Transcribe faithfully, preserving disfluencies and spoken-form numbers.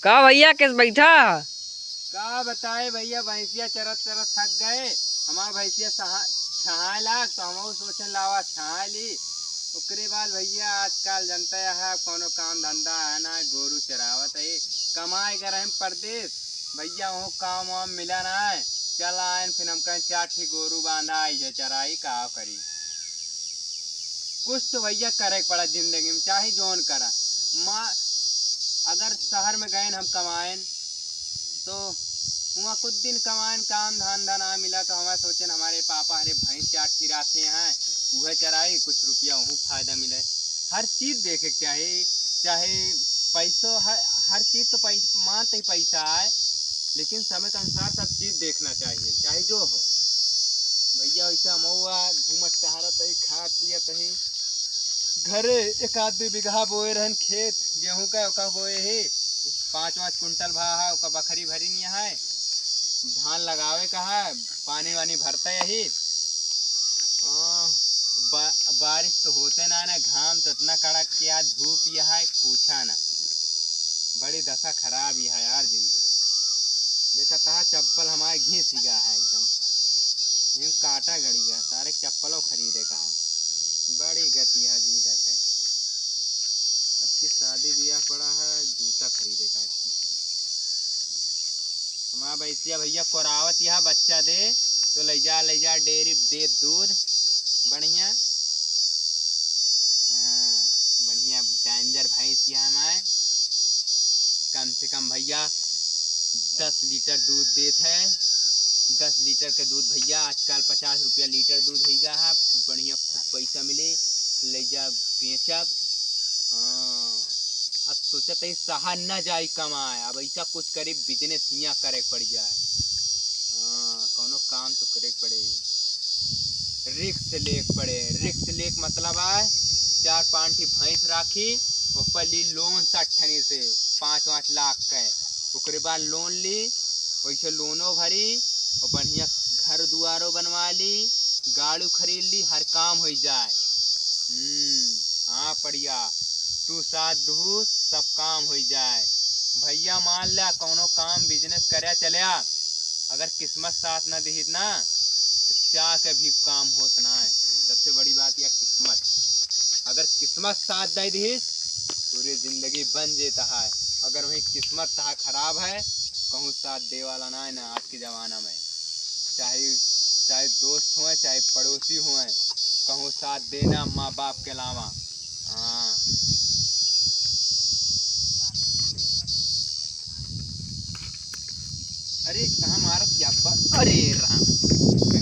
का भइया, किस बैठा? का बताए भइया, भैंसिया चरत चरत थक गए। हमार भैंसिया सहा-, छहाए लाग, तो हमहू सोचन लावा छहाए ली। ओकरे बाद भइया, आजकल जनता है, अब कौनो काम धंधा है ना, गोरू चरावत है, कमाए गए रहे परदेस। भइया, वहूँ काम वाम मिला ना है, चल आयन, फिर हम कहें, "चार ठी गोरू बांधा आई है, चराई का करी।" कुछ तो भइया करे के पड़ा जिंदगी में, चाहे जौन करा। माँ, अगर शहर में गए हम कमाएन, तो वहाँ कुछ दिन कमाएन, काम धंधा ना मिला, तो हमारे सोचेन, हमारे पापा हरे भैंस चार ठी राखे हैं, वह चराई, कुछ रुपया वहूँ फायदा मिले। हर चीज देखे के चाही, चाहे पैसो, हर, हर चीज तो पै-, मात्र ही पैसा आए, लेकिन समय के अनुसार सब चीज देखना चाहिए, चाहे जो हो। भइया, वैसे हमहू घूमत टहरत ही, खात पियत ही। घरे एक आध दुई बीघा बोए रहन खेत, गेहूं का ओका बोए ही, पाँच पाँच कुंटल भा है, ओका बखरी भरी नहीं है। धान लगावे का है, पानी वानी भरता यही। हाँ, बा-, बारिश तो होते ना, ना घाम तो इतना कड़क किया, धूप यह है, पूछा ना। बड़ी दशा खराब यह है यार जिंदगी। देखा तहा चप्पल हमारे घिस ही गया है एकदम, यूं काटा गड़ी गया, सारे चप्पलों खरीदे का है। बड़ी गति है जीदा के। अब की शादी ब्याह पड़ा है, जूता खरीदे का है। हमारा भैंसिया भइया कोरावत यहाँ बच्चा दे, तो ले जा, ले जा डेयरी दे दूध बढ़िया। हाँ, बढ़िया डेंजर भैंसिया हमारे। कम से कम भइया दस लीटर दूध देत है। दस लीटर के दूध भइया आजकल पचास रुपया लीटर दूध हो गया है। बढ़िया खूब पैसा मिले, ले जा बेचब। हाँ, अब सोचत ही शहर न जाई कमाए, अब ऐसा कुछ करी, बिजनेस हियाँ करे के पड़ जाए। हाँ, कौनो काम तो करे के पड़े, रिस्क लेके पड़े। रिस्क लेके मतलब आए, चार पाँच ठी भैंस राखी, ऊपर ली लोन सट्ठनी से पाँच पाँच लाख के, ओकरे बाद लोन ली, वैसे लोनो भरी और बढ़िया घर दुआरो बनवा ली, गाड़ू खरीद ली, हर काम हो जाए। हम्म, हाँ पड़िया, तू साथ दुहू, सब काम हो जाए। भइया मान ल्या, कौनो काम बिजनेस करे चल्या, अगर किस्मत साथ न दिहित ना, तो चाह के भी काम होत ना है। सबसे बड़ी बात यह किस्मत, अगर किस्मत साथ दे दिहिस, पूरी जिंदगी बन जेता है। अगर वही किस्मत तहा खराब है, कहूँ साथ दे वाला ना है ना आज के जमाना में। चाहे, चाहे दोस्त होए, चाहे पड़ोसी होए, कहूँ साथ देना माँ बाप के अलावा। हाँ। अरे, कहाँ मारत या ब-, अरे राम।